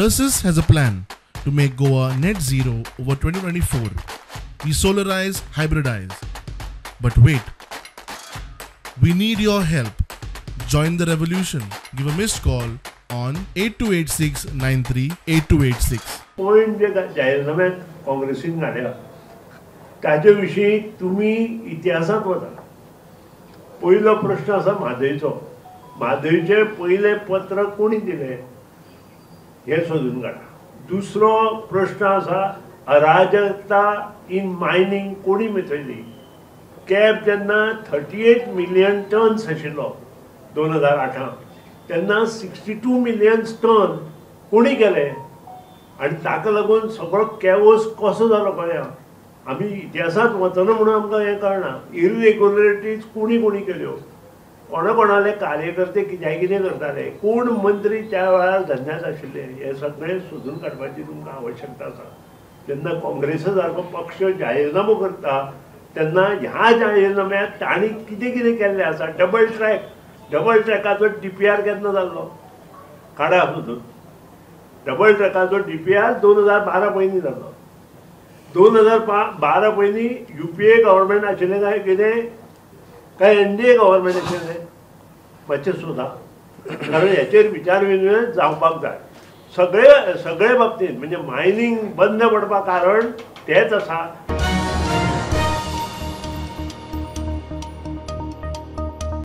Tersus has a plan to make Goa net zero over 2024. We solarize, hybridize. But wait, we need your help. Join the revolution. Give a missed call on 8286 938286. Point जे जाहीरनाम्यात काँग्रेसीन घाल्या ताजे विशीं तुमी इतिहासांत वता. पयलो प्रश्न आसा म्हादयचो. म्हादयचें पयलें पत्र कोणी दिलें हें सोदून काडा. दुसरो प्रश्न आसा अराजकता इन मायनींग कोणी मिटयली. कॅब जेन्ना 38 मिलियन टन्स आशिल्लो 2008 तेन्ना 62 मिलियन टन कोणी केले आनी ताका लागून सगळो कॅवोस कसो जालो गोंयांत आमी इतिहासांत वचना म्हणून आमकां हें कळना. इरेग्युलरिटीज कोणी कोणी केल्यो, कोणा कोणाले कार्यकर्ते कित्याक कितें करताले, कोण मंत्री त्या वेळार धंद्यांत आशिल्ले, हें सगळें सोदून काडपाची तुमकां आवश्यकता आसा. जेन्ना काँग्रेसा सारको पक्ष जाहीरनामो करता तेन्ना ह्या जाहीरनाम्यांत तांणी कितें कितें केल्लें आसा. डबल ट्रॅक, डबल ट्रॅकाचो DPR केन्ना जाल्लो काडा सोदून. डबल ट्रॅकाचो DPR 2012 पयलीं जाल्लो. 2012 पयलीं UPA government आशिल्लें काय कितें, काय NDA government आशिल्लें, मातशें सोदा. कारण हेचेर विचार विनिमय जावपाक जाय सगळे सगळे बाबतींत. म्हणजे मायनींग बंद पडपा कारण तेंच आसा.